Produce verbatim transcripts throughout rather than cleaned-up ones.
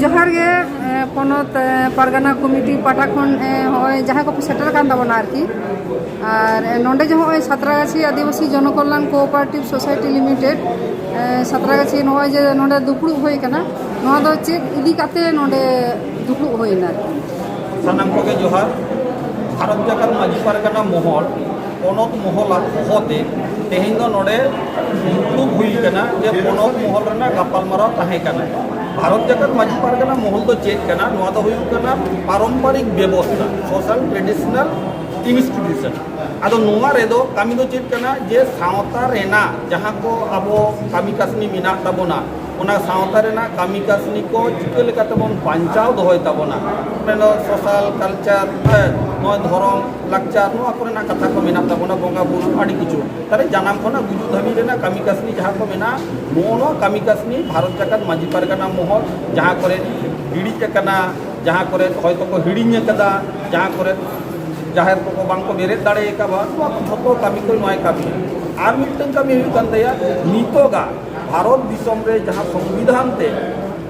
ᱡᱚᱦᱟᱨ ᱜᱮ᱾ ᱮ, ᱯᱚᱱᱚᱛ, ᱮ, ᱯᱟᱨᱜᱟᱱᱟ ᱠᱚᱢᱤᱴᱤ ᱯᱟᱦᱴᱟ ᱠᱷᱚᱱ, ᱮ, ᱦᱚᱸᱜᱼᱚᱭ ᱡᱟᱦᱟᱸᱭ ᱠᱚᱯᱮ ᱥᱮᱴᱮᱨ ᱟᱠᱟᱱ ᱛᱟᱵᱚᱱᱟ ᱟᱨᱠᱤ, ᱟᱨ, ᱮ, ᱱᱚᱰᱮ ᱡᱮ ᱦᱚᱸᱜᱼᱚᱭ ᱥᱟᱛᱨᱟᱜᱟᱪᱷᱤ ᱟᱹᱫᱤᱵᱟᱹᱥᱤ ᱡᱚᱱᱚᱠᱚᱞᱭᱟᱱ ᱠᱳᱚᱯᱟᱨᱮᱴᱤᱵᱷ ᱥᱳᱥᱟᱭᱴᱤ ᱞᱤᱢᱤᱴᱮᱰ, ᱮ, ᱥᱟᱛᱨᱟᱜᱟᱪᱷᱤ ᱱᱚᱜᱼᱚᱭ ᱡᱮ ᱱᱚᱰᱮ ᱫᱩᱯᱲᱩᱵ ᱦᱩᱭ ᱟᱠᱟᱱᱟ, ᱱᱚᱣᱟ ᱫᱚ ᱪᱮᱫ ᱤᱫᱤ ᱠᱟᱛᱮ ᱱᱚᱰᱮ ᱫᱩᱯᱲᱩᱵ ᱦᱩᱭ ᱮᱱᱟ ᱟᱨᱠᱤ? ᱥᱟᱱᱟᱢ ᱠᱚᱜᱮ ᱡᱚᱦᱟᱨ᱾ ᱵᱷᱟᱨᱚᱛ ᱡᱟᱠᱟᱛ ᱢᱟᱹᱡᱷᱤ ᱯᱟᱨᱜᱟᱱᱟ ᱢᱚᱦᱚᱞ, ᱯᱚᱱᱚᱛ ᱢᱚᱦᱚᱞᱟᱜ ᱦᱚᱦᱚᱛᱮ ᱛᱮᱦᱮᱧ ᱫᱚ ᱱᱚᱰᱮ ᱫᱩᱯᱲᱩᱵ ᱦᱩᱭ ᱟᱠᱟᱱᱟ ᱡᱮ ᱯᱚᱱᱚᱛ ᱢᱚᱦᱚᱞ ᱨᱮᱱᱟᱜ ᱜᱟᱯᱟᱞᱢᱟᱨᱟᱣ ᱛᱟᱦᱮᱸ ᱠᱟᱱᱟ᱾ ᱵᱷᱟᱨᱚᱛ ᱡᱟᱠᱟᱛ ᱢᱟᱹᱡᱷᱤ ᱯᱟᱨᱜᱟᱱᱟ ᱢᱚᱦᱚᱞ ᱫᱚ ᱪᱮᱫ ᱠᱟᱱᱟ? ᱱᱚᱣᱟ ᱫᱚ ᱦᱩᱭᱩᱜ ᱠᱟᱱᱟ ᱯᱟᱨᱚᱢᱯᱟᱨᱤᱠ ᱵᱮᱵᱚᱥᱛᱷᱟ, ᱥᱳᱥᱟᱞ ᱴᱨᱮᱰᱤᱥᱚᱱᱟᱞ ᱤᱱᱥᱴᱤᱴᱤᱭᱩᱥᱚᱱ᱾ ᱟᱫᱚ ᱱᱚᱣᱟ ᱨᱮᱫᱚ ᱠᱟᱹᱢᱤ ᱫᱚ ᱪᱮᱫ ᱠᱟᱱᱟ? ᱡᱮ ᱥᱟᱶᱛᱟ ᱨᱮᱱᱟᱜ ᱡᱟᱦᱟᱸ ᱠᱚ ᱟᱵᱚ ᱠᱟᱹᱢᱤ ᱠᱟᱹᱥᱱᱤ ᱢᱮᱱᱟᱜ ᱛᱟᱵᱚᱱᱟ, ᱚᱱᱟ ᱥᱟᱶᱛᱟ ᱨᱮᱱᱟᱜ ᱠᱟᱹᱢᱤ ᱠᱟᱹᱥᱱᱤ ᱠᱚ ᱪᱤᱠᱟᱹ ᱞᱮᱠᱟᱛᱮ ᱵᱚᱱ ᱵᱟᱧᱪᱟᱣ ᱫᱚᱦᱚᱭ ᱛᱟᱵᱚᱱᱟ, ᱢᱮᱱᱫᱚ ᱥᱳᱥᱟᱞ ᱠᱟᱞᱪᱟᱨ, ᱦᱮᱸ, ᱱᱚᱣᱟ ᱫᱷᱚᱨᱚᱢ, ᱞᱟᱠᱪᱟᱨ, ᱱᱚᱣᱟ ᱠᱚᱨᱮᱱᱟᱜ ᱠᱟᱛᱷᱟ ᱠᱚ ᱢᱮᱱᱟᱜ ᱛᱟᱵᱚᱱᱟ, ᱵᱚᱸᱜᱟ ᱵᱩᱨᱩ, ᱟᱹᱰᱤ ᱠᱤᱪᱷᱩ᱾ ᱛᱟᱦᱞᱮ ᱡᱟᱱᱟᱢ ᱠᱷᱚᱱᱟᱜ ᱜᱩᱡᱩᱜ ᱫᱷᱟᱹᱵᱤᱡ ᱨᱮᱱᱟᱜ ᱠᱟᱹᱢᱤ ᱠᱟᱹᱥᱱᱤ ᱡᱟᱦᱟᱸ ᱠᱚ ᱢᱮᱱᱟᱜᱼᱟ, ᱱᱚᱜᱼᱚ ᱱᱚᱣᱟ ᱠᱟᱹᱢᱤ ᱠᱟᱹᱥᱱᱤ ᱵᱷᱟᱨᱚᱛ ᱡᱟᱠᱟᱛ ᱢᱟᱹᱡᱷᱤ ᱯᱟᱨᱜᱟᱱᱟ ᱢᱚᱦᱚᱞ, ᱡᱟᱦᱟᱸ ᱠᱚᱨᱮ ᱦᱤᱲᱤᱡ ᱟᱠᱟᱱᱟ, ᱡᱟᱦᱟᱸ ᱠᱚᱨᱮ ᱦᱚᱭᱛᱳ ᱠᱚ ᱦᱤᱲᱤᱧ ᱟᱠᱟᱫᱟ, ᱡᱟᱦᱟᱸ ᱠᱚᱨᱮ ᱡᱟᱦᱮᱨ ᱠᱚᱠᱚ ᱵᱟᱝ ᱠᱚ ᱵᱮᱨᱮᱫ ᱫᱟᱲᱮ ᱟᱠᱟᱫᱟ, ᱱᱚᱣᱟ ᱠᱚ ᱡᱷᱚᱛᱚ ᱠᱟᱹᱢᱤ ᱠᱚ ᱱᱚᱣᱟᱭ ᱠᱟᱹᱢᱤᱭᱟ᱾ ᱟᱨ ᱢᱤᱫᱴᱟᱝ ᱠᱟᱹᱢᱤ ᱦᱩᱭᱩᱜ ᱠᱟᱱ ᱛᱟᱭᱟ, ᱱᱤᱛᱚᱜᱟᱜ ᱵᱷᱟᱨᱚᱛ ᱫᱤᱥᱚᱢ ᱨᱮ ᱡᱟᱦᱟᱸ ᱥᱚᱝᱵᱤᱫᱷᱟᱱ ᱛᱮ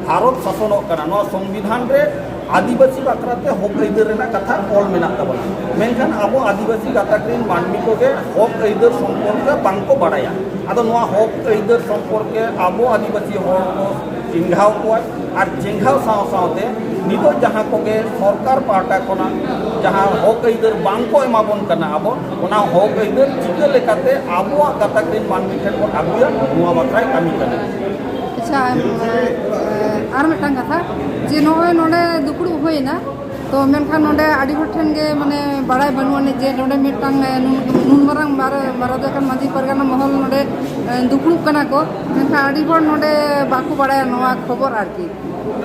ᱵᱷᱟᱨᱚᱛ ᱥᱟᱥᱚᱱᱚᱜ ᱠᱟᱱᱟ, ᱱᱚᱣᱟ ᱥᱚᱝᱵᱤᱫᱷᱟᱱ ᱨᱮ ᱟᱹᱫᱤᱵᱟᱹᱥᱤ ᱵᱟᱠᱷᱨᱟ ᱛᱮ ᱦᱚᱠ ᱟᱹᱭᱫᱟᱹᱨ ᱨᱮᱱᱟᱜ ᱠᱟᱛᱷᱟ ᱚᱞ ᱢᱮᱱᱟᱜ ᱛᱟᱵᱚᱱᱟ᱾ ᱢᱮᱱᱠᱷᱟᱱ ᱟᱵᱚ ᱟᱹᱫᱤᱵᱟᱹᱥᱤ ᱜᱟᱛᱟᱠ ᱨᱮᱱ ᱢᱟᱹᱱᱢᱤ ᱠᱚᱜᱮ ᱦᱚᱠ ᱟᱹᱭᱫᱟᱹᱨ ᱥᱚᱢᱯᱚᱨᱠᱮ ᱵᱟᱝ ᱠᱚ ᱵᱟᱲᱟᱭᱟ᱾ ᱟᱫᱚ ᱱᱚᱣᱟ ᱦᱚᱠ ᱟᱹᱭᱫᱟᱹᱨ ᱥᱚᱢᱯᱚᱨᱠᱮ ᱟᱵᱚ ᱟᱹᱫᱤᱵᱟᱹᱥᱤ ᱦᱚᱲ ᱠᱚ ᱪᱮᱸᱜᱷᱟᱣ ᱠᱚᱣᱟ, ᱟᱨ ᱪᱮᱸᱜᱷᱟᱣ ᱥᱟᱶ ᱥᱟᱶᱛᱮ ᱱᱤᱛᱚᱜ ᱡᱟᱦᱟᱸ ᱠᱚᱜᱮ ᱥᱚᱨᱠᱟᱨ ᱯᱟᱦᱴᱟ ᱠᱷᱚᱱᱟᱜ ᱡᱟᱦᱟᱸ ᱦᱚᱠ ᱟᱹᱭᱫᱟᱹᱨ ᱵᱟᱝ ᱠᱚ ᱮᱢᱟ ᱵᱚᱱ ᱠᱟᱱᱟ, ᱟᱵᱚ ᱚᱱᱟ ᱦᱚᱠ ᱟᱹᱭᱫᱟᱹᱨ ᱪᱤᱠᱟᱹ ᱞᱮᱠᱟᱛᱮ ᱟᱵᱚᱣᱟᱜ ᱜᱟᱛᱟᱠ ᱨᱮᱱ ᱢᱟᱹᱱᱢᱤ ᱴᱷᱮᱱ ᱵᱚᱱ ᱟᱹᱜᱩᱭᱟ, ᱱᱚᱣᱟ ᱵᱟᱠᱷᱨᱟᱭ ᱠᱟᱹᱢᱤ ᱠᱟᱱᱟ᱾ ᱟᱪᱪᱷᱟ, ᱮᱢ, ᱮ, ᱟᱨ ᱢᱤᱫᱴᱟᱝ ᱠᱟᱛᱷᱟ, ᱡᱮ ᱱᱚᱜᱼᱚᱭ ᱱᱚᱰᱮ ᱫᱩᱯᱲᱩᱵ ᱦᱩᱭᱮᱱᱟ, ᱛᱚ ᱢᱮᱱᱠᱷᱟᱱ ᱱᱚᱰᱮ ᱟᱹᱰᱤ ᱦᱚᱲ ᱴᱷᱮᱱ ᱜᱮ ᱢᱟᱱᱮ ᱵᱟᱲᱟᱭ ᱵᱟᱹᱱᱩᱜ ᱟᱹᱱᱤᱡ ᱡᱮ ᱱᱚᱰᱮ ᱢᱤᱫᱴᱟᱝ, ᱮ, ᱱᱩᱱ, ᱱᱩᱱ ᱢᱟᱨᱟᱝ ᱵᱟᱨ-, ᱵᱷᱟᱨᱚᱛ ᱡᱟᱠᱟᱛ ᱢᱟᱹᱡᱷᱤ ᱯᱟᱨᱜᱟᱱᱟ ᱢᱚᱦᱚᱞ ᱱᱚᱰᱮ, ᱮ, ᱫᱩᱯᱲᱩᱵ ᱠᱟᱱᱟ ᱠᱚ, ᱢᱮᱱᱠᱷᱟᱱ ᱟᱹᱰᱤ ᱦᱚᱲ ᱱᱚᱰᱮ ᱵᱟᱠᱚ ᱵᱟᱲᱟᱭᱟ ᱱᱚᱣᱟ ᱠᱷᱚᱵᱚᱨ ᱟᱨᱠᱤ᱾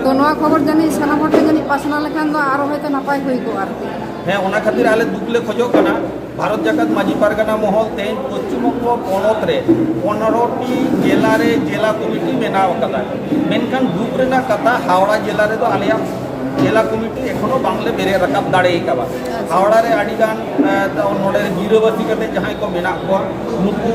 ᱛᱚ ᱱᱚᱣᱟ ᱠᱷᱚᱵᱚᱨ ᱡᱟᱹᱱᱤᱡ ᱥᱟᱱᱟᱢ ᱦᱚᱲ ᱴᱷᱮᱱ ᱡᱟᱹᱱᱤᱡ ᱯᱟᱥᱱᱟᱣ ᱞᱮᱠᱷᱟᱱ ᱫᱚ ᱟᱨᱚ ᱦᱚᱭᱛᱳ ᱱᱟᱯᱟᱭ ᱦᱩᱭ ᱠᱚᱜᱼᱟ ᱟᱨᱠᱤ᱾ ᱦᱮᱸ, ᱚᱱᱟ ᱠᱷᱟᱹᱛᱤᱨ ᱟᱞᱮ ᱫᱩᱠ ᱞᱮ ᱠᱷᱚᱡᱚᱜ ᱠᱟᱱᱟ᱾ ᱵᱷᱟᱨᱚᱛ ᱡᱟᱠᱟᱛ ᱢᱟᱹᱡᱷᱤ ᱯᱟᱨᱜᱟᱱᱟ ᱢᱚᱦᱚᱞ ᱛᱮᱦᱮᱧ ᱯᱚᱥᱪᱤᱢ ᱵᱚᱝᱜᱚ ᱯᱚᱱᱚᱛ ᱨᱮ ᱯᱚᱱᱨᱚ ᱴᱤ ᱡᱮᱞᱟ ᱨᱮ ᱡᱮᱞᱟ ᱠᱚᱢᱤᱴᱤ ᱵᱮᱱᱟᱣ ᱟᱠᱟᱫᱟ, ᱢᱮᱱᱠᱷᱟᱱ ᱫᱩᱠ ᱨᱮᱱᱟᱜ ᱠᱟᱛᱷᱟ, ᱦᱟᱣᱲᱟ ᱡᱮᱞᱟ ᱨᱮᱫᱚ ᱟᱞᱮᱭᱟᱜ ᱡᱮᱞᱟ ᱠᱚᱢᱤᱴᱤ ᱮᱠᱷᱚᱱᱳ ᱵᱟᱝᱞᱮ ᱵᱮᱨᱮᱫ ᱨᱟᱠᱟᱵ ᱫᱟᱲᱮ ᱟᱠᱟᱫᱟ᱾ ᱦᱟᱣᱲᱟ ᱨᱮ ᱟᱹᱰᱤ ᱜᱟᱱ ᱱᱚᱰᱮ ᱜᱤᱨᱟᱹᱵᱟᱹᱥᱤ ᱠᱟᱛᱮ ᱡᱟᱦᱟᱸᱭ ᱠᱚ ᱢᱮᱱᱟᱜ ᱠᱚᱣᱟ, ᱱᱩᱠᱩ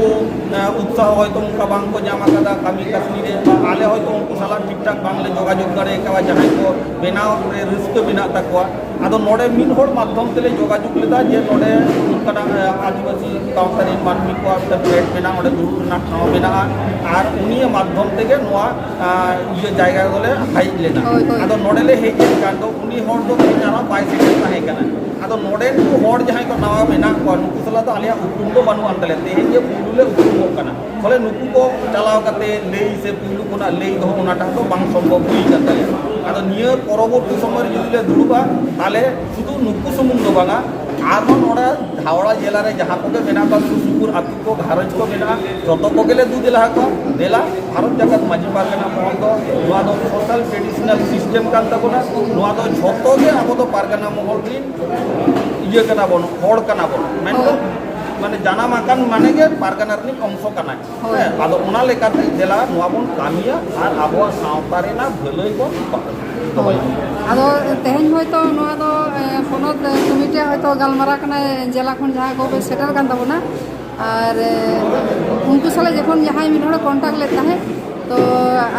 ᱩᱛᱥᱟᱦᱚ ᱦᱚᱭᱛᱳ ᱚᱱᱠᱟ ᱵᱟᱝ ᱠᱚ ᱧᱟᱢ ᱟᱠᱟᱫᱟ ᱠᱟᱹᱢᱤ ᱠᱟᱹᱥᱱᱤ ᱨᱮ, ᱵᱟ ᱟᱞᱮ ᱦᱚᱭᱛᱳ ᱩᱱᱠᱩ ᱥᱟᱞᱟᱜ ᱴᱷᱤᱠ ᱴᱷᱟᱠ ᱵᱟᱝᱞᱮ ᱡᱳᱜᱟᱡᱳᱜᱽ ᱫᱟᱲᱮ ᱟᱠᱟᱫᱟ ᱡᱟᱦᱟᱸᱭ ᱠᱚ ᱵᱮᱱᱟᱣ ᱨᱮ ᱨᱟᱹᱥᱠᱟᱹ ᱢᱮᱱᱟᱜ ᱛᱟᱠᱚᱣᱟ᱾ ᱟᱫᱚ ᱱᱚᱰᱮ ᱢᱤᱫ ᱦᱚᱲ ᱢᱟᱫᱽᱫᱷᱚᱢ ᱛᱮᱞᱮ ᱡᱳᱜᱟᱡᱳᱜᱽ ᱞᱮᱫᱟ ᱡᱮ ᱱᱚᱰᱮ ᱚᱱᱠᱟᱱᱟᱜ ᱟᱹᱫᱤᱵᱟᱹᱥᱤ ᱜᱟᱶᱛᱟ ᱨᱮᱱ ᱢᱟᱹᱱᱢᱤ ᱠᱚᱣᱟᱜ ᱢᱤᱫᱴᱟᱝ ᱵᱮᱰ ᱢᱮᱱᱟᱜᱼᱟ, ᱚᱸᱰᱮ ᱫᱩᱲᱩᱵ ᱨᱮᱱᱟᱜ ᱴᱷᱟᱶ ᱢᱮᱱᱟᱜᱼᱟ᱾ ᱟᱨ ᱩᱱᱤᱭᱟᱜ ᱢᱟᱫᱽᱫᱷᱚᱢ ᱛᱮᱜᱮ ᱱᱚᱣᱟ ᱤᱭᱟᱹ ᱡᱟᱭᱜᱟ ᱫᱚᱞᱮ ᱦᱮᱡ ᱞᱮᱱᱟ᱾ ᱦᱳᱭ, ᱦᱳᱭ᱾ ᱟᱫᱚ ᱱᱚᱰᱮ ᱞᱮ ᱦᱮᱡ ᱞᱮᱱᱠᱷᱟᱱ ᱫᱚ ᱩᱱᱤ ᱦᱚᱲ ᱫᱚ ᱛᱮᱦᱮᱧ ᱟᱨᱦᱚᱸ ᱵᱟᱭ ᱥᱮᱴᱮᱨ ᱛᱟᱦᱮᱸ ᱠᱟᱱᱟ᱾ ᱟᱫᱚ ᱱᱚᱰᱮᱱ ᱠᱚ ᱦᱚᱲ ᱡᱟᱦᱟᱸᱭ ᱠᱚ ᱱᱟᱣᱟ ᱢᱮᱱᱟᱜ ᱠᱚᱣᱟ, ᱱᱩᱠᱩ ᱥᱟᱞᱟᱜ ᱫᱚ ᱟᱞᱮᱭᱟᱜ ᱩᱯᱨᱩᱢ ᱫᱚ ᱵᱟᱹᱱᱩᱜ ᱟᱱ ᱛᱟᱞᱮᱭᱟ, ᱛᱮᱦᱮᱧ ᱜᱮ ᱯᱩᱭᱞᱩ ᱞᱮ ᱩᱯᱨᱩᱢᱚᱜ ᱠᱟᱱᱟ᱾ ᱯᱷᱚᱞᱮ ᱱᱩᱠᱩ ᱠᱚ ᱪᱟᱞᱟᱣ ᱠᱟᱛᱮ ᱞᱟᱹᱭ ᱥᱮ ᱯᱩᱭᱞᱩ ᱠᱷᱚᱱᱟᱜ ᱞᱟᱹᱭ ᱫᱚᱦᱚ ᱚᱱᱟᱴᱟᱜ ᱫᱚ ᱵᱟᱝ ᱥᱚᱢᱵᱷᱚᱵ ᱦᱩᱭ ᱠᱟᱱ ᱛᱟᱞᱮᱭᱟ᱾ ᱟᱫᱚ ᱱᱤᱭᱟᱹ ᱯᱚᱨᱚᱵᱚᱨᱛᱤ ᱥᱚᱢᱚᱭ ᱨᱮ ᱡᱩᱫᱤ ᱞᱮ ᱫᱩᱲᱩᱵᱟ, ᱛᱟᱦᱚᱞᱮ ᱥᱩᱫᱷᱩ ᱱᱩᱠᱩ ᱥᱩᱢᱩᱝ ᱫᱚ ᱵᱟᱝᱟ, ᱟᱨᱦᱚᱸ ᱱᱚᱰᱮ ᱦᱟᱣᱲᱟ ᱡᱮᱞᱟ ᱨᱮ ᱡᱟᱦᱟᱸ ᱠᱚᱜᱮ ᱢᱮᱱᱟᱜ ᱠᱚᱣᱟ, ᱥᱩᱨ ᱥᱩᱯᱩᱨ ᱟᱹᱛᱩ ᱠᱚ, ᱜᱷᱟᱨᱚᱸᱡᱽ ᱠᱚ ᱢᱮᱱᱟᱜᱼᱟ, ᱡᱚᱛᱚ ᱠᱚᱜᱮ ᱞᱮ ᱫᱩ ᱫᱮᱞᱟ ᱟᱠᱚᱣᱟ᱾ ᱫᱮᱞᱟ, ᱵᱷᱟᱨᱚᱛ ᱡᱟᱠᱟᱛ ᱢᱟᱹᱡᱷᱤ ᱯᱟᱨᱜᱟᱱᱟ ᱢᱚᱦᱚᱞ ᱫᱚ ᱱᱚᱣᱟ ᱫᱚ social traditional system ᱠᱟᱱ ᱛᱟᱵᱚᱱᱟ᱾ ᱱᱚᱣᱟ ᱫᱚ ᱡᱷᱚᱛᱚ ᱜᱮ ᱟᱵᱚ ᱫᱚ ᱯᱟᱨᱜᱟᱱᱟ ᱢᱚᱦᱚᱞ ᱨᱤᱱ ᱤᱭᱟᱹ ᱠᱟᱱᱟ ᱵᱚᱱ, ᱦᱚᱲ ᱠᱟᱱᱟ ᱵᱚᱱ, ᱢᱮᱱᱫᱚ ᱦᱳᱭ᱾ ᱢᱟᱱᱮ ᱡᱟᱱᱟᱢ ᱟᱠᱟᱱ ᱢᱟᱱᱮ ᱜᱮ ᱯᱟᱨᱜᱟᱱᱟ ᱨᱤᱱᱤᱡ ᱚᱝᱥᱚ ᱠᱟᱱᱟᱭ᱾ ᱦᱳᱭ᱾ ᱦᱮᱸ, ᱟᱫᱚ ᱚᱱᱟ ᱞᱮᱠᱟᱛᱮ ᱫᱮᱞᱟ ᱱᱚᱣᱟ ᱵᱚᱱ ᱠᱟᱹᱢᱤᱭᱟ ᱟᱨ ᱟᱵᱚᱣᱟᱜ ᱥᱟᱶᱛᱟ ᱨᱮᱱᱟᱜ ᱵᱷᱟᱹᱞᱟᱹᱭ ᱵᱚᱱ ᱫᱚᱦᱚᱭᱟ᱾ ᱟᱫᱚ ᱛᱮᱦᱮᱧ ᱦᱚᱭᱛᱳ ᱱᱚᱣᱟ ᱫᱚ, ᱮ, ᱯᱚᱱᱚᱛ, ᱮ, ᱠᱚᱢᱤᱴᱤ ᱦᱚᱭᱛᱳ ᱜᱟᱞᱢᱟᱨᱟᱣ ᱠᱟᱱᱟᱭ, ᱡᱮᱞᱟ ᱠᱷᱚᱱ ᱡᱟᱦᱟᱸᱭ ᱠᱚ ᱥᱮᱴᱮᱨ ᱠᱟᱱ ᱛᱟᱵᱚᱱᱟ, ᱟᱨ, ᱮ, ᱩᱱᱠᱩ ᱥᱟᱞᱟᱜ ᱡᱚᱠᱷᱚᱱ ᱡᱟᱦᱟᱸᱭ ᱢᱤᱫ ᱦᱚᱲᱮ ᱠᱚᱱᱴᱟᱠᱴ ᱞᱮᱫ ᱛᱟᱦᱮᱸᱫ, ᱛᱚ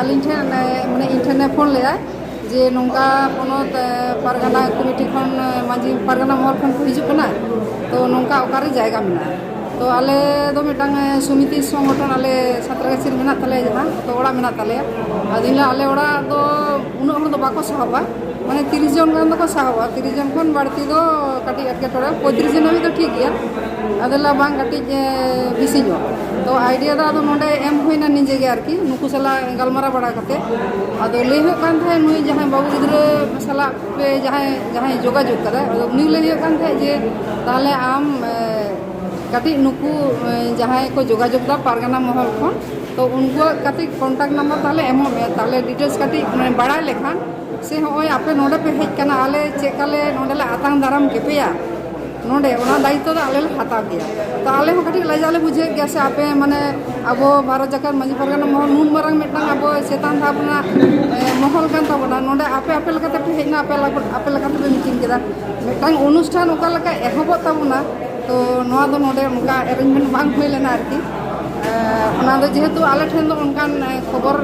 ᱟᱹᱞᱤᱧ ᱴᱷᱮᱱ, ᱮ, ᱢᱟᱱᱮ ᱤᱧ ᱴᱷᱮᱱᱮ ᱯᱷᱳᱱ ᱞᱮᱫᱟᱭ ᱡᱮ ᱱᱚᱝᱠᱟ ᱯᱚᱱᱚᱛ, ᱮ, ᱯᱟᱨᱜᱟᱱᱟ ᱠᱚᱢᱤᱴᱤ ᱠᱷᱚᱱ, ᱮ, ᱢᱟᱹᱡᱷᱤ ᱯᱟᱨᱜᱟᱱᱟ ᱢᱚᱦᱚᱞ ᱠᱷᱚᱱ ᱠᱚ ᱦᱤᱡᱩᱜ ᱠᱟᱱᱟ, ᱛᱚ ᱱᱚᱝᱠᱟ ᱚᱠᱟᱨᱮ ᱡᱟᱭᱜᱟ ᱢᱮᱱᱟᱜᱼᱟ? ᱛᱚ ᱟᱞᱮ ᱫᱚ ᱢᱤᱫᱴᱟᱝ, ᱮ, ᱥᱚᱢᱤᱛᱤ ᱥᱚᱝᱜᱚᱴᱷᱚᱱ ᱟᱞᱮ ᱥᱟᱸᱛᱨᱟᱜᱟᱪᱷᱤ ᱨᱮ ᱢᱮᱱᱟᱜ ᱛᱟᱞᱮᱭᱟ, ᱡᱟᱦᱟᱸ ᱛᱚ ᱚᱲᱟᱜ ᱢᱮᱱᱟᱜ ᱛᱟᱞᱮᱭᱟ᱾ ᱟᱫᱚ ᱤᱧ ᱞᱟᱹᱭᱟ, ᱟᱞᱮ ᱚᱲᱟᱜ ᱫᱚ ᱩᱱᱟᱹᱜ ᱦᱚᱲ ᱫᱚ ᱵᱟᱠᱚ ᱥᱟᱦᱚᱵᱟ, ᱢᱟᱱᱮ ᱛᱤᱨᱤᱥ ᱡᱚᱱ ᱜᱟᱱ ᱫᱚᱠᱚ ᱥᱟᱦᱚᱵᱟ, ᱛᱤᱨᱤᱥ ᱡᱚᱱ ᱠᱷᱚᱱ ᱵᱟᱹᱲᱛᱤ ᱫᱚ ᱠᱟᱹᱴᱤᱡ ᱮᱴᱠᱮᱴᱚᱬᱮ, ᱯᱚᱸᱭᱛᱨᱤᱥ ᱡᱚᱱ ᱦᱟᱹᱵᱤᱡ ᱫᱚ ᱴᱷᱤᱠ ᱜᱮᱭᱟ᱾ ᱟᱫᱚ ᱞᱟᱹᱭᱟ ᱵᱟᱝ, ᱠᱟᱹᱴᱤᱡ, ᱮ, ᱵᱮᱥᱤ ᱧᱚᱜ᱾ ᱛᱚ ᱟᱭᱰᱤᱭᱟ ᱫᱚ ᱟᱫᱚ ᱱᱚᱰᱮ ᱮᱢ ᱦᱩᱭᱱᱟ ᱱᱤᱡᱮ ᱜᱮ ᱟᱨᱠᱤ, ᱱᱩᱠᱩ ᱥᱟᱞᱟᱜ ᱜᱟᱞᱢᱟᱨᱟᱣ ᱵᱟᱲᱟ ᱠᱟᱛᱮ᱾ ᱟᱫᱚ ᱞᱟᱹᱭ ᱦᱩᱭᱩᱜ ᱠᱟᱱ ᱛᱟᱦᱮᱸᱫ ᱱᱩᱭ ᱡᱟᱦᱟᱸᱭ ᱵᱟᱹᱵᱩ ᱜᱤᱫᱽᱨᱟᱹ ᱥᱟᱞᱟᱜ ᱯᱮ ᱡᱟᱦᱟᱸᱭ, ᱡᱟᱦᱟᱸᱭ ᱡᱳᱜᱟᱡᱳᱜᱽ ᱠᱟᱫᱟᱭ, ᱟᱫᱚ ᱩᱱᱤ ᱞᱟᱹᱭ ᱦᱩᱭᱩᱜ ᱠᱟᱱ ᱛᱟᱦᱮᱸᱫ ᱡᱮ ᱛᱟᱦᱚᱞᱮ ᱟᱢ, ᱮ, ᱠᱟᱹᱴᱤᱡ ᱱᱩᱠᱩ, ᱮ, ᱡᱟᱦᱟᱸᱭ ᱠᱚ ᱡᱳᱜᱟᱡᱳᱜᱽ ᱫᱟ ᱯᱟᱨᱜᱟᱱᱟ ᱢᱚᱦᱚᱞ ᱠᱷᱚᱱ, ᱛᱚ ᱩᱱᱠᱩᱣᱟᱜ ᱠᱟᱹᱴᱤᱡ ᱠᱚᱱᱴᱟᱠᱴ ᱱᱟᱢᱵᱟᱨ ᱛᱟᱦᱚᱞᱮ ᱮᱢᱚᱜ ᱢᱮ, ᱛᱟᱦᱚᱞᱮ ᱰᱤᱴᱮᱞᱥ ᱠᱟᱹᱴᱤᱡ ᱢᱟᱱᱮ ᱵᱟᱲᱟᱭ ᱞᱮᱠᱷᱟᱱ ᱥᱮ ᱦᱚᱸᱜᱼᱚᱭ ᱟᱯᱮ ᱱᱚᱰᱮ ᱯᱮ ᱦᱮᱡ ᱠᱟᱱᱟ, ᱟᱞᱮ ᱪᱮᱫ ᱞᱮᱠᱟ ᱞᱮ ᱱᱚᱰᱮ ᱞᱮ ᱟᱛᱟᱝ ᱫᱟᱨᱟᱢ ᱠᱮᱯᱮᱭᱟ, ᱱᱚᱰᱮ ᱚᱱᱟ ᱫᱟᱭᱤᱛᱛᱚ ᱫᱚ ᱟᱞᱮ ᱞᱮ ᱦᱟᱛᱟᱣ ᱜᱮᱭᱟ᱾ ᱛᱚ ᱟᱞᱮ ᱦᱚᱸ ᱠᱟᱹᱴᱤᱡ ᱞᱟᱡᱟᱣ ᱞᱮ ᱵᱩᱡᱷᱟᱹᱣᱮᱫ ᱜᱮᱭᱟ ᱥᱮ, ᱟᱯᱮ ᱢᱟᱱᱮ ᱟᱵᱚ ᱵᱷᱟᱨᱚᱛ ᱡᱟᱠᱟᱛ ᱢᱟᱹᱡᱷᱤ ᱯᱟᱨᱜᱟᱱᱟ ᱢᱚᱦᱚᱞ ᱱᱩᱱ ᱢᱟᱨᱟᱝ ᱢᱤᱫᱴᱟᱝ ᱟᱵᱚ ᱪᱮᱛᱟᱱ ᱫᱷᱟᱯ ᱨᱮᱱᱟᱜ, ᱮ, ᱦᱚᱞ ᱠᱟᱱ ᱛᱟᱵᱚᱱᱟ᱾ ᱱᱚᱰᱮ ᱟᱯᱮ ᱟᱯᱮ ᱞᱮᱠᱟᱛᱮ ᱯᱮ ᱦᱮᱡ ᱮᱱᱟ, ᱟᱯᱮ ᱞᱮᱠᱟ, ᱟᱯᱮ ᱞᱮᱠᱟᱛᱮ ᱯᱮ ᱢᱤᱴᱤᱝ ᱠᱮᱫᱟ᱾ ᱢᱤᱫᱴᱟᱝ ᱚᱱᱩᱥᱴᱷᱟᱱ ᱚᱠᱟ ᱞᱮᱠᱟ ᱮᱦᱚᱵᱚᱜ ᱛᱟᱵᱚᱱᱟ, ᱛᱚ ᱱᱚᱣᱟ ᱫᱚ ᱱᱚᱰᱮ ᱚᱱᱠᱟ ᱮᱨᱮᱧᱡᱽᱢᱮᱱᱴ ᱵᱟᱝ ᱦᱩᱭ ᱞᱮᱱᱟ ᱟᱨᱠᱤ᱾ ᱮ, ᱚᱱᱟ ᱫᱚ ᱡᱮᱦᱮᱛᱩ ᱟᱞᱮ ᱴᱷᱮᱱ ᱫᱚ ᱚᱱᱠᱟᱱ, ᱮ, ᱠᱷᱚᱵᱚᱨ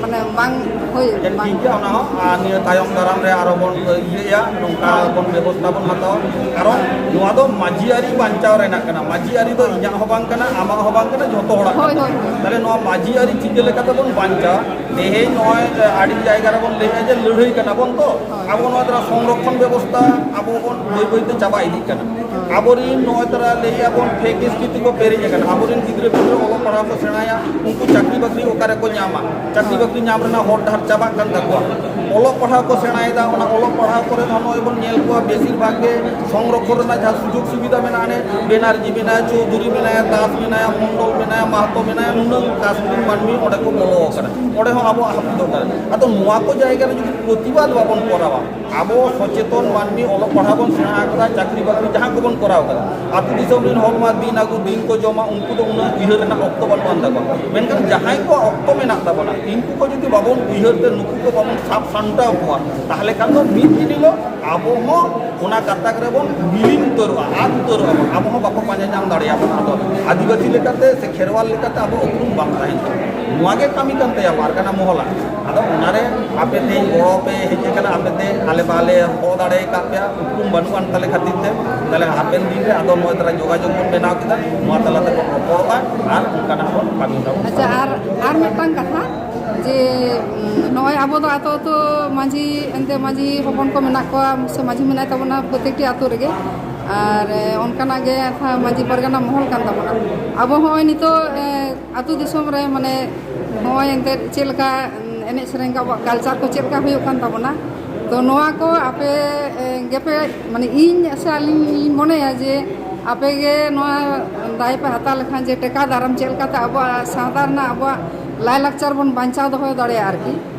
ᱢᱟᱱᱮ ᱵᱟᱝ ᱦᱩᱭ, ᱟᱪᱪᱷᱟ, ᱵᱟᱝ᱾ ᱴᱷᱤᱠ ᱜᱮᱭᱟ, ᱚᱱᱟ ᱦᱚᱸ᱾ ᱟᱨ ᱱᱤᱭᱟᱹ ᱛᱟᱭᱚᱢ ᱫᱟᱨᱟᱢ ᱨᱮ ᱟᱨᱚ ᱵᱚᱱ ᱤᱭᱟᱹᱭᱟ, ᱱᱚᱝᱠᱟ ᱵᱚᱱ ᱵᱮᱵᱚᱥᱛᱷᱟ ᱵᱚᱱ ᱦᱟᱛᱟᱣᱟ᱾ ᱠᱟᱨᱚᱱ ᱱᱚᱣᱟ ᱫᱚ ᱢᱟᱹᱡᱷᱤ ᱟᱹᱨᱤ ᱵᱟᱧᱪᱟᱣ ᱨᱮᱱᱟᱜ ᱠᱟᱱᱟ᱾ ᱢᱟᱹᱡᱷᱤ ᱟᱹᱨᱤ ᱫᱚ ᱤᱧᱟᱹᱜ ᱦᱚᱸ ᱵᱟᱝ ᱠᱟᱱᱟ, ᱟᱢᱟᱜ ᱦᱚᱸ ᱵᱟᱝ ᱠᱟᱱᱟ, ᱡᱷᱚᱛᱚ ᱦᱚᱲᱟᱜ ᱦᱳᱭ, ᱠᱟᱱᱟ᱾ ᱦᱳᱭ᱾ ᱛᱟᱦᱞᱮ ᱱᱚᱣᱟ ᱢᱟᱹᱡᱷᱤ ᱟᱹᱨᱤ ᱪᱤᱠᱟᱹ ᱞᱮᱠᱟᱛᱮ ᱵᱚᱱ ᱵᱟᱧᱪᱟᱣᱟ? ᱛᱮᱦᱮᱧ ᱱᱚᱜᱼᱚᱭ ᱟᱹᱰᱤ ᱡᱟᱭᱜᱟ ᱨᱮᱵᱚᱱ ᱞᱟᱹᱭᱮᱫᱼᱟ ᱡᱮ ᱞᱟᱹᱲᱦᱟᱹᱭ ᱠᱟᱱᱟ ᱵᱚᱱ, ᱛᱚ ᱟᱵᱚ ᱱᱚᱣᱟ ᱫᱚ ᱥᱚᱝᱨᱚᱠᱷᱚᱱ ᱵᱮᱵᱚᱥᱛᱷᱟ ᱟᱵᱚ ᱵᱚᱱ ᱵᱟᱹᱭ ᱵᱟᱹᱭᱛᱮ ᱪᱟᱵᱟ ᱤᱫᱤᱜ ᱠᱟᱱᱟ᱾ ᱟᱵᱚᱨᱮᱱ ᱱᱚᱜᱼᱚᱭ ᱛᱟᱨᱟ ᱞᱟᱹᱭᱮᱫᱼᱟ ᱵᱚᱱ ᱯᱷᱮᱠ ᱮᱥ ᱴᱤ ᱛᱮᱠᱚ ᱯᱮᱨᱮᱡ ᱟᱠᱟᱱᱟ᱾ ᱟᱵᱚᱨᱮᱱ ᱜᱤᱫᱽᱨᱟᱹ ᱯᱤᱫᱽᱨᱟᱹ ᱚᱞᱚᱜ ᱯᱟᱲᱦᱟᱣ ᱠᱚ ᱥᱮᱬᱟᱭᱟ, ᱩᱱᱠᱩ ᱪᱟᱹᱠᱨᱤ ᱵᱟᱹᱠᱨᱤ ᱚᱠᱟ ᱨᱮᱠᱚ ᱧᱟᱢᱟ? ᱪᱟᱹᱠᱨᱤ ᱵᱟᱹᱠᱨᱤ ᱧᱟᱢ ᱨᱮᱱᱟᱜ ᱦᱚᱨ ᱰᱟᱦᱟᱨ ᱪᱟᱵᱟᱜ ᱠᱟᱱ ᱛᱟᱠᱚᱣᱟ᱾ ᱚᱞᱚᱜ ᱯᱟᱲᱦᱟᱣ ᱠᱚ ᱥᱮᱬᱟᱭᱮᱫᱟ, ᱚᱱᱟ ᱚᱞᱚᱜ ᱯᱟᱲᱦᱟᱣ ᱠᱚᱨᱮ ᱦᱚᱸ ᱱᱚᱜᱼᱚᱭ ᱵᱚᱱ ᱧᱮᱞ ᱠᱚᱣᱟ ᱵᱮᱥᱤᱨ ᱵᱷᱟᱜᱽ ᱜᱮ ᱥᱚᱝᱨᱚᱠᱷᱚᱱ ᱨᱮᱱᱟᱜ ᱡᱟᱦᱟᱸ ᱥᱩᱡᱳᱜᱽ ᱥᱩᱵᱤᱫᱷᱟ ᱢᱮᱱᱟᱜᱼᱟ, ᱚᱱᱮ ᱵᱮᱱᱟᱨᱡᱤ ᱢᱮᱱᱟᱭᱟ, ᱪᱳᱣᱫᱷᱩᱨᱤ ᱢᱮᱱᱟᱭᱟ, ᱫᱟᱥ ᱢᱮᱱᱟᱭᱟ, ᱢᱚᱱᱰᱚᱞ ᱢᱮᱱᱟᱭᱟ, ᱢᱟᱦᱟᱛᱚ ᱢᱮᱱᱟᱭᱟ, ᱱᱩᱱᱟᱹᱜ ᱠᱟᱥᱴ ᱨᱮᱱ ᱢᱟᱹᱱᱢᱤ ᱚᱸᱰᱮ ᱠᱚ ᱵᱚᱞᱚ ᱟᱠᱟᱱᱟ᱾ ᱚᱸᱰᱮ ᱦᱚᱸ ᱟᱵᱚᱣᱟᱜ ᱦᱟᱹᱯᱤᱫᱚᱜ ᱠᱟᱱᱟ᱾ ᱟᱫᱚ ᱱᱚᱣᱟ ᱠᱚ ᱡᱟᱭᱜᱟ ᱨᱮ ᱡᱩᱫᱤ ᱯᱨᱚᱛᱤᱵᱟᱫ ᱵᱟᱵᱚᱱ ᱠᱚᱨᱟᱣᱟ, ᱟᱵᱚ ᱥᱚᱪᱮᱛᱚᱱ ᱢᱟᱹᱱᱢᱤ ᱚᱞᱚᱜ ᱯᱟᱲᱦᱟᱣ ᱵᱚᱱ ᱥᱮᱬᱟ ᱟᱠᱟᱫᱟ, ᱪᱟᱹᱠᱨᱤ ᱵᱟᱹᱠᱨᱤ ᱡᱟᱦᱟᱸ ᱠᱚᱵᱚᱱ ᱠᱚᱨᱟᱣ ᱟᱠᱟᱫᱟ, ᱟᱹᱛᱩ ᱫᱤᱥᱚᱢ ᱨᱮᱱ ᱦᱚᱲ ᱢᱟ ᱫᱤᱱ ᱟᱹᱜᱩ ᱫᱤᱱ ᱠᱚ ᱡᱚᱢᱟ, ᱩᱱᱠᱩ ᱫᱚ ᱩᱱᱟᱹᱜ ᱩᱭᱦᱟᱹᱨ ᱨᱮᱱᱟᱜ ᱚᱠᱛᱚ ᱵᱟᱹᱱᱩᱜ ᱟᱱ ᱛᱟᱠᱚᱣᱟ᱾ ᱢᱮᱱᱠᱷᱟᱱ ᱡᱟᱦᱟᱸᱭ ᱠᱚᱣᱟᱜ ᱚᱠᱛᱚ ᱢᱮᱱᱟᱜ ᱛᱟᱵᱚᱱᱟ, ᱩᱱᱠᱩ ᱠᱚ ᱡᱩᱫᱤ ᱵᱟᱵᱚᱱ ᱩᱭᱦᱟᱹᱨ ᱛᱮ ᱱᱩᱠᱩ ᱠᱚ ᱵᱟᱵᱚᱱ ᱥᱟᱵ ᱥᱟᱢᱴᱟᱣ ᱠᱚᱣᱟ, ᱛᱟᱦᱚᱞᱮ ᱠᱷᱟᱱ ᱫᱚ ᱢᱤᱫ ᱫᱤᱱ ᱦᱤᱞᱳᱜ ᱟᱵᱚ ᱦᱚᱸ ᱚᱱᱟ ᱜᱟᱛᱟᱠ ᱨᱮᱵᱚᱱ ᱵᱤᱞᱤᱱ ᱩᱛᱟᱹᱨᱚᱜᱼᱟ, ᱟᱫ ᱩᱛᱟᱹᱨᱚᱜᱼᱟ ᱵᱚᱱ᱾ ᱟᱵᱚ ᱦᱚᱸ ᱵᱟᱠᱚ ᱯᱟᱸᱡᱟ ᱧᱟᱢ ᱫᱟᱲᱮᱭᱟᱵᱚᱱᱟ᱾ ᱟᱫᱚ ᱟᱹᱫᱤᱵᱟᱹᱥᱤ ᱞᱮᱠᱟᱛᱮ ᱥᱮ ᱠᱷᱮᱨᱣᱟᱞ ᱞᱮᱠᱟᱛᱮ ᱟᱵᱚ ᱩᱯᱨᱩᱢ ᱵᱟᱝ ᱛᱟᱦᱮᱱ ᱛᱟᱵᱚᱱᱟ᱾ ᱱᱚᱣᱟ ᱜᱮ ᱠᱟᱹᱢᱤ ᱠᱟᱱ ᱛᱟᱭᱟ ᱯᱟᱨᱜᱟᱱᱟ ᱢᱚᱦᱚᱞᱟᱜ᱾ ᱟᱫᱚ ᱚᱱᱟᱨᱮ ᱟᱯᱮ ᱛᱮᱦᱮᱧ ᱜᱚᱲᱚ ᱯᱮ ᱦᱮᱡ ᱟᱠᱟᱱᱟ, ᱟᱯᱮ ᱛᱮ ᱟᱞᱮ ᱵᱟᱞᱮ ᱦᱚᱦᱚ ᱫᱟᱲᱮ ᱟᱠᱟᱫ ᱯᱮᱭᱟ, ᱩᱯᱨᱩᱢ ᱵᱟᱹᱱᱩᱜ ᱟᱱ ᱛᱟᱞᱮ ᱠᱷᱟᱹᱛᱤᱨ ᱛᱮ᱾ ᱛᱟᱦᱞᱮ ᱦᱟᱯᱮᱱ ᱫᱤᱱ ᱨᱮ ᱟᱫᱚ ᱱᱚᱜᱼᱚᱭ ᱛᱟᱨᱟ ᱡᱳᱜᱟᱡᱳᱜᱽ ᱵᱚᱱ ᱵᱮᱱᱟᱣ ᱠᱮᱫᱟ, ᱱᱚᱣᱟ ᱛᱟᱞᱟ ᱛᱮᱵᱚᱱ ᱨᱚᱯᱚᱲᱚᱜᱼᱟ ᱟᱨ ᱚᱱᱠᱟᱱᱟᱜ ᱵᱚᱱ ᱠᱟᱹᱢᱤ ᱛᱟᱵᱚᱱ᱾ ᱟᱪᱪᱷᱟ, ᱟᱨ, ᱟᱨ ᱢᱤᱫᱴᱟᱝ ᱠᱟᱛᱷᱟ, ᱡᱮ, ᱩᱸ, ᱱᱚᱜᱼᱚᱭ ᱟᱵᱚ ᱫᱚ ᱟᱛᱳ ᱟᱛᱳ ᱢᱟᱹᱡᱷᱤ, ᱮᱱᱛᱮ ᱢᱟᱹᱡᱷᱤ ᱦᱚᱯᱚᱱ ᱠᱚ ᱢᱮᱱᱟᱜ ᱠᱚᱣᱟ, ᱥᱮ ᱢᱟᱹᱡᱷᱤ ᱢᱮᱱᱟᱭ ᱛᱟᱵᱚᱱᱟ ᱯᱨᱚᱛᱮᱠᱴᱤ ᱟᱛᱳ ᱨᱮᱜᱮ᱾ ᱟᱨ, ᱮ, ᱚᱱᱠᱟᱱᱟᱜ ᱜᱮ ᱢᱟᱹᱡᱷᱤ ᱯᱟᱨᱜᱟᱱᱟ ᱢᱚᱦᱚᱞ ᱠᱟᱱ ᱛᱟᱵᱚᱱᱟ᱾ ᱟᱵᱚ ᱦᱚᱸᱜᱼᱚᱭ ᱱᱤᱛᱚᱜ, ᱮ, ᱟᱛᱳ ᱫᱤᱥᱚᱢ ᱨᱮ, ᱢᱟᱱᱮ, ᱱᱚᱜᱼᱚᱭ ᱮᱱᱛᱮᱫ ᱪᱮᱫ ᱞᱮᱠᱟ, ᱮᱱᱮᱡ ᱥᱮᱨᱮᱧ ᱠᱚ, ᱟᱵᱚᱣᱟᱜ ᱠᱟᱞᱪᱟᱨ ᱠᱚ ᱪᱮᱫ ᱞᱮᱠᱟ ᱦᱩᱭᱩᱜ ᱠᱟᱱ ᱛᱟᱵᱚᱱᱟ, ᱛᱚ ᱱᱚᱣᱟ ᱠᱚ ᱟᱯᱮ, ᱮ, ᱜᱮᱯᱮ, ᱢᱟᱱᱮ, ᱤᱧ ᱥᱮ ᱟᱹᱞᱤᱧ ᱞᱤᱧ ᱢᱚᱱᱮᱭᱟ ᱡᱮ ᱟᱯᱮ ᱜᱮ ᱱᱚᱣᱟ ᱫᱟᱭ ᱯᱮ ᱦᱟᱛᱟᱣ ᱞᱮᱠᱷᱟᱱ ᱡᱮ ᱴᱮᱠᱟᱣ ᱫᱟᱨᱟᱢ ᱪᱮᱫ ᱞᱮᱠᱟᱛᱮ ᱟᱵᱚᱣᱟᱜ ᱥᱟᱶᱛᱟ ᱨᱮᱱᱟᱜ ᱟᱵᱚᱣᱟᱜ ᱞᱟᱭᱼᱞᱟᱠᱪᱟᱨ ᱵᱚᱱ ᱵᱟᱧᱪᱟᱣ ᱫᱚᱦᱚ ᱫᱟᱲᱮᱭᱟᱜᱼᱟ ᱟᱨᱠᱤ᱾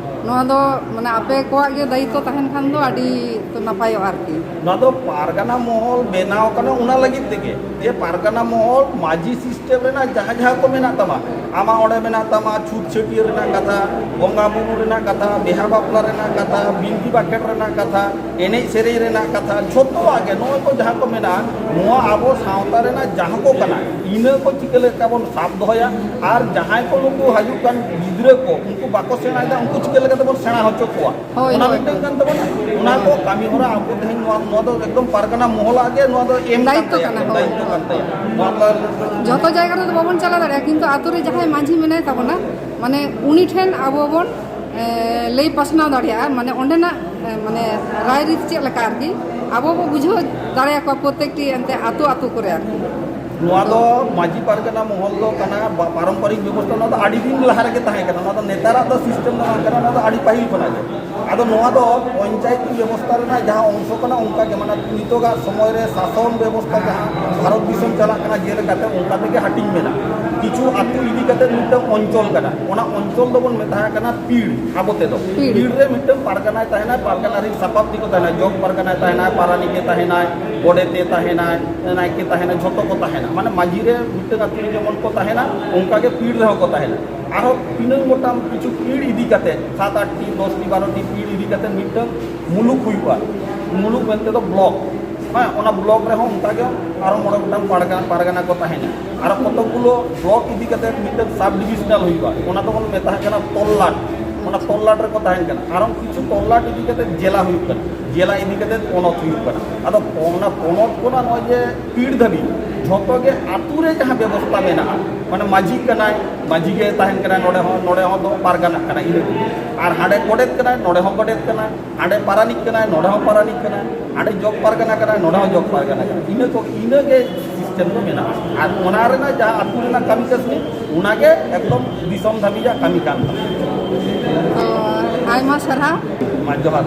ᱱᱚᱣᱟ ᱫᱚ, ᱢᱟᱱᱮ, ᱟᱯᱮ ᱠᱚᱣᱟᱜ ᱜᱮ ᱫᱟᱭᱤᱛᱛᱚ ᱛᱟᱦᱮᱱ ᱠᱷᱟᱱ ᱫᱚ ᱟᱹᱰᱤ ᱱᱟᱯᱟᱭᱚᱜᱼᱟ ᱟᱨᱠᱤ᱾ ᱱᱚᱣᱟ ᱫᱚ ᱯᱟᱨᱜᱟᱱᱟ ᱢᱚᱦᱚᱞ ᱵᱮᱱᱟᱣ ᱠᱟᱱᱟ ᱚᱱᱟ ᱞᱟᱹᱜᱤᱫ ᱛᱮᱜᱮ, ᱡᱮ ᱯᱟᱨᱜᱟᱱᱟ ᱢᱚᱦᱚᱞ ᱢᱟᱹᱡᱷᱤ ᱥᱤᱥᱴᱮᱢ ᱨᱮᱱᱟᱜ ᱡᱟᱦᱟᱸ ᱡᱟᱦᱟᱸ ᱠᱚ ᱢᱮᱱᱟᱜ ᱛᱟᱢᱟ, ᱟᱢᱟᱜ ᱚᱸᱰᱮ ᱢᱮᱱᱟᱜ ᱛᱟᱢᱟ ᱪᱷᱩᱛ ᱪᱷᱟᱹᱴᱭᱟᱹᱨ ᱨᱮᱱᱟᱜ ᱠᱟᱛᱷᱟ, ᱵᱚᱸᱜᱟ ᱵᱩᱨᱩ ᱨᱮᱱᱟᱜ ᱠᱟᱛᱷᱟ, ᱵᱤᱦᱟ ᱵᱟᱯᱞᱟ ᱨᱮᱱᱟᱜ ᱠᱟᱛᱷᱟ, ᱵᱤᱱᱛᱤ ᱵᱟᱠᱷᱮᱲ ᱨᱮᱱᱟᱜ ᱠᱟᱛᱷᱟ, ᱮᱱᱮᱡ ᱥᱮᱨᱮᱧ ᱨᱮᱱᱟᱜ ᱠᱟᱛᱷᱟ, ᱡᱷᱚᱛᱚᱣᱟᱜ ᱜᱮ ᱱᱚᱜᱼᱚᱭ ᱠᱚ ᱡᱟᱦᱟᱸ ᱠᱚ ᱢᱮᱱᱟᱜᱼᱟ, ᱱᱚᱣᱟ ᱟᱵᱚ ᱥᱟᱶᱛᱟ ᱨᱮᱱᱟᱜ ᱡᱟᱦᱟᱸ ᱠᱚ ᱠᱟᱱᱟ, ᱤᱱᱟᱹ ᱠᱚ ᱪᱤᱠᱟᱹ ᱞᱮᱠᱟ ᱵᱚᱱ ᱥᱟᱵ ᱫᱚᱦᱚᱭᱟ᱾ ᱟᱨ ᱡᱟᱦᱟᱸᱭ ᱠᱚ ᱱᱩᱠᱩ ᱦᱤᱡᱩᱜ ᱠᱟᱱ ᱜᱤᱫᱽᱨᱟᱹ ᱠᱚ, ᱩᱱᱠᱩ ᱵᱟᱠᱚ ᱥᱮᱬᱟᱭᱮᱫᱟ, ᱩᱱᱠᱩ ᱪᱤᱠᱟᱹ ᱞᱮᱠᱟᱛᱮ ᱵᱚᱱ ᱥᱮᱬᱟ ᱦᱚᱪᱚ ᱠᱚᱣᱟ? ᱦᱳᱭ, ᱚᱱᱟ ᱦᱳᱭ᱾ ᱢᱤᱫᱴᱟᱝ ᱠᱟᱱ ᱛᱟᱵᱚᱱᱟ᱾ ᱚᱱᱟ ᱠᱚ ᱠᱟᱹᱢᱤ ᱦᱚᱨᱟ ᱟᱵᱚ ᱛᱮᱦᱮᱧ ᱱᱚᱣᱟ, ᱱᱚᱣᱟ ᱫᱚ ᱮᱠᱫᱚᱢ ᱯᱟᱨᱜᱟᱱᱟ ᱢᱚᱦᱚᱞᱟᱜ ᱜᱮ ᱱᱚᱣᱟ ᱫᱚ ᱮᱢ ᱠᱟᱱ ᱫᱟᱭᱤᱛᱛᱚ ᱛᱟᱭᱟ, ᱠᱟᱱᱟ, ᱦᱳᱭ᱾ ᱫᱟᱭᱤᱛᱛᱚ ᱠᱟᱱ ᱛᱟᱭᱟ᱾ ᱱᱚᱣᱟ ᱫᱚ ᱡᱷᱚᱛᱚ ᱡᱟᱭᱜᱟ ᱨᱮᱫᱚ ᱵᱟᱵᱚᱱ ᱪᱟᱞᱟᱣ ᱫᱟᱲᱮᱭᱟᱜᱼᱟ, ᱠᱤᱱᱛᱩ ᱟᱛᱳ ᱨᱮ ᱡᱟᱦᱟᱸᱭ ᱢᱟᱹᱡᱷᱤ ᱢᱮᱱᱟᱭ ᱛᱟᱵᱚᱱᱟ, ᱢᱟᱱᱮ ᱩᱱᱤ ᱴᱷᱮᱱ ᱟᱵᱚ ᱵᱚᱱ, ᱮ, ᱞᱟᱹᱭ ᱯᱟᱥᱱᱟᱣ ᱫᱟᱲᱮᱭᱟᱜᱼᱟ, ᱢᱟᱱᱮ ᱚᱸᱰᱮᱱᱟᱜ, ᱮ, ᱢᱟᱱᱮ ᱨᱟᱭ ᱨᱤᱛ ᱪᱮᱫ ᱞᱮᱠᱟ ᱟᱨᱠᱤ ᱟᱵᱚ ᱵᱚ ᱵᱩᱡᱷᱟᱹᱣ ᱫᱟᱲᱮᱭᱟᱠᱚᱣᱟ ᱯᱨᱚᱛᱮᱠᱴᱤ ᱮᱱᱛᱮ ᱟᱛᱳ ᱟᱛᱳ ᱠᱚᱨᱮ ᱟᱨᱠᱤ᱾ ᱱᱚᱣᱟ ᱫᱚ ᱢᱟᱹᱡᱷᱤ ᱯᱟᱨᱜᱟᱱᱟ ᱢᱚᱦᱚᱞ ᱫᱚ ᱠᱟᱱᱟ, ᱵᱟ-, ᱯᱟᱨᱚᱢᱯᱚᱨᱤᱠ ᱵᱮᱵᱚᱥᱛᱷᱟ, ᱱᱚᱣᱟ ᱫᱚ ᱟᱹᱰᱤ ᱫᱤᱱ ᱞᱟᱦᱟ ᱨᱮᱜᱮ ᱛᱟᱦᱮᱸ ᱠᱟᱱᱟ᱾ ᱱᱚᱣᱟ ᱫᱚ ᱱᱮᱛᱟᱨᱟᱜ ᱫᱚ ᱥᱤᱥᱴᱮᱢ ᱫᱚ ᱵᱟᱝ ᱠᱟᱱᱟ, ᱱᱚᱣᱟ ᱫᱚ ᱟᱹᱰᱤ ᱯᱟᱹᱦᱤᱞ ᱠᱷᱚᱱᱟᱜ ᱜᱮ᱾ ᱟᱫᱚ ᱱᱚᱣᱟ ᱫᱚ ᱯᱚᱧᱪᱟᱭᱮᱛᱤ ᱵᱮᱵᱚᱥᱛᱷᱟ ᱨᱮᱱᱟᱜ ᱡᱟᱦᱟᱸ ᱚᱝᱥᱚ ᱠᱟᱱᱟ, ᱚᱱᱠᱟ ᱜᱮ, ᱢᱟᱱᱮ ᱱᱤᱛᱚᱜᱟᱜ ᱥᱚᱢᱚᱭ ᱨᱮ ᱥᱟᱥᱚᱱ ᱵᱮᱵᱚᱥᱛᱷᱟ ᱡᱟᱦᱟᱸ ᱵᱷᱟᱨᱚᱛ ᱫᱤᱥᱚᱢ ᱪᱟᱞᱟᱜ ᱠᱟᱱᱟ, ᱡᱮᱞᱮᱠᱟᱛᱮ ᱚᱱᱠᱟ ᱛᱮᱜᱮ ᱦᱟᱹᱴᱤᱧ ᱢᱮᱱᱟᱜᱼᱟ᱾ ᱠᱤᱪᱷᱩ ᱟᱹᱛᱩ ᱤᱫᱤ ᱠᱟᱛᱮ ᱢᱤᱫᱴᱟᱝ ᱚᱧᱪᱚᱞ ᱠᱟᱱᱟ, ᱚᱱᱟ ᱚᱧᱪᱚᱞ ᱫᱚᱵᱚᱱ ᱢᱮᱛᱟᱜ ᱠᱟᱱᱟ ᱯᱤᱲ, ᱟᱵᱚ ᱛᱮᱫᱚ᱾ ᱯᱤᱲ᱾ ᱯᱤᱲ ᱨᱮ ᱢᱤᱫᱴᱟᱝ ᱯᱟᱨᱜᱟᱱᱟᱭ ᱛᱟᱦᱮᱱᱟ, ᱯᱟᱨᱜᱟᱱᱟ ᱨᱮᱱ ᱥᱟᱯᱟᱵ ᱛᱮᱠᱚ ᱛᱟᱦᱮᱱᱟ, ᱡᱚᱜᱽ ᱯᱟᱨᱜᱟᱱᱟᱭ ᱛᱟᱦᱮᱱᱟᱭ, ᱯᱟᱨᱟᱱᱤᱠᱮ ᱛᱟᱦᱮᱱᱟᱭ, ᱜᱚᱰᱮᱛᱮ ᱛᱟᱦᱮᱱᱟᱭ, ᱱᱟᱭᱠᱮ ᱛᱟᱦᱮᱱᱟᱭ, ᱡᱷᱚᱛᱚ ᱠᱚ ᱛᱟᱦᱮᱱᱟ᱾ ᱢᱟᱱᱮ ᱢᱟᱹᱡᱷᱤ ᱨᱮ ᱢᱤᱫᱴᱟᱝ ᱟᱹᱛᱩ ᱨᱮ ᱡᱮᱢᱚᱱ ᱠᱚ ᱛᱟᱦᱮᱱᱟ, ᱚᱱᱠᱟ ᱜᱮ ᱯᱤᱲ ᱨᱮᱦᱚᱸ ᱠᱚ ᱛᱟᱦᱮᱱᱟ᱾ ᱟᱨᱦᱚᱸ ᱛᱤᱱᱟᱹᱝ ᱜᱚᱴᱟᱝ ᱠᱤᱪᱷᱩ ᱯᱤᱲ ᱤᱫᱤ ᱠᱟᱛᱮ, ᱥᱟᱛ ᱟᱴ ᱴᱤ, ᱫᱚᱥ ᱴᱤ, ᱵᱟᱨᱚ ᱴᱤ ᱯᱤᱲ ᱤᱫᱤ ᱠᱟᱛᱮ ᱢᱤᱫᱴᱟᱝ ᱢᱩᱞᱩᱠ ᱦᱩᱭᱩᱜᱼᱟ᱾ ᱢᱩᱞᱩᱠ ᱢᱮᱱᱛᱮ ᱫᱚ ᱵᱞᱚᱠ, ᱦᱮᱸ, ᱚᱱᱟ ᱵᱞᱚᱠ ᱨᱮᱦᱚᱸ ᱚᱱᱠᱟ ᱜᱮ ᱟᱨᱚ ᱢᱚᱬᱮ ᱜᱚᱴᱟᱝ ᱯᱟᱨᱜᱟᱱᱟ, ᱯᱟᱨᱜᱟᱱᱟ ᱠᱚ ᱛᱟᱦᱮᱱᱟ᱾ ᱟᱨᱚ ᱠᱚᱛᱚᱠ ᱜᱩᱞᱳ ᱵᱞᱚᱠ ᱤᱫᱤ ᱠᱟᱛᱮ ᱢᱤᱫᱴᱟᱝ ᱥᱟᱵ ᱰᱤᱵᱤᱥᱚᱱᱟᱞ ᱦᱩᱭᱩᱜᱼᱟ, ᱚᱱᱟ ᱫᱚᱵᱚᱱ ᱢᱮᱛᱟᱜ ᱠᱟᱱᱟ ᱛᱚᱞᱞᱟᱴ᱾ ᱚᱱᱟ ᱛᱚᱞᱞᱟᱴ ᱨᱮᱠᱚ ᱛᱟᱦᱮᱱ ᱠᱟᱱᱟ᱾ ᱟᱨᱚ ᱠᱤᱪᱷᱩ ᱛᱚᱞᱞᱟᱴ ᱤᱫᱤ ᱠᱟᱛᱮ ᱡᱮᱞᱟ ᱦᱩᱭᱩᱜ ᱠᱟᱱᱟ, ᱡᱮᱞᱟ ᱤᱫᱤ ᱠᱟᱛᱮ ᱯᱚᱱᱚᱛ ᱦᱩᱭᱩᱜ ᱠᱟᱱᱟ᱾ ᱟᱫᱚ ᱚᱱᱟ ᱯᱚᱱᱚᱛ ᱠᱷᱚᱱᱟᱜ ᱱᱚᱜᱼᱚᱭ ᱡᱮ ᱯᱤᱲ ᱫᱷᱟᱹᱵᱤᱡ ᱡᱷᱚᱛᱚ ᱜᱮ ᱟᱹᱛᱩ ᱨᱮ ᱡᱟᱦᱟᱸ ᱵᱮᱵᱚᱥᱛᱟ ᱢᱮᱱᱟᱜᱼᱟ, ᱢᱟᱱᱮ ᱢᱟᱹᱡᱷᱤ ᱠᱟᱱᱟᱭ, ᱢᱟᱹᱡᱷᱤ ᱜᱮ ᱛᱟᱦᱮᱱ ᱠᱟᱱᱟᱭ, ᱱᱚᱰᱮ ᱦᱚᱸ, ᱱᱚᱰᱮ ᱦᱚᱸ ᱫᱚ ᱯᱟᱨᱜᱟᱱᱟᱜ ᱠᱟᱱᱟ, ᱤᱱᱟᱹ ᱠᱚᱜᱮ᱾ ᱟᱨ ᱦᱟᱸᱰᱮ ᱜᱚᱰᱮᱛ ᱠᱟᱱᱟᱭ, ᱱᱚᱰᱮ ᱦᱚᱸ ᱜᱚᱰᱮᱛ ᱠᱟᱱᱟᱭ, ᱦᱟᱸᱰᱮ ᱯᱟᱨᱟᱱᱤᱠ ᱠᱟᱱᱟᱭ, ᱱᱚᱰᱮ ᱦᱚᱸ ᱯᱟᱨᱟᱱᱤᱠ ᱠᱟᱱᱟᱭ, ᱦᱟᱸᱰᱮ ᱡᱚᱜᱽ ᱯᱟᱨᱜᱟᱱᱟ ᱠᱟᱱᱟᱭ, ᱱᱚᱰᱮ ᱦᱚᱸ ᱡᱚᱜᱽ ᱯᱟᱨᱜᱟᱱᱟ ᱠᱟᱱᱟᱭ, ᱤᱱᱟᱹ ᱠᱚ, ᱤᱱᱟᱹ ᱜᱮ ᱥᱤᱥᱴᱮᱢ ᱫᱚ ᱢᱮᱱᱟᱜᱼᱟ᱾ ᱟᱨ ᱚᱱᱟ ᱨᱮᱱᱟᱜ ᱡᱟᱦᱟᱸ ᱟᱹᱛᱩ ᱨᱮᱱᱟᱜ ᱠᱟᱹᱢᱤ ᱠᱟᱹᱥᱱᱤ, ᱚᱱᱟ ᱜᱮ ᱮᱠᱫᱚᱢ ᱫᱤᱥᱚᱢ ᱫᱷᱟᱹᱵᱤᱡᱟᱜ ᱠᱟᱹᱢᱤ ᱠᱟᱱ ᱛᱟᱵᱚᱱᱟ᱾ ᱛᱚ, ᱟᱭᱢᱟ ᱥᱟᱨᱦᱟᱣ᱾ ᱢᱟ ᱡᱚᱦᱟᱨ᱾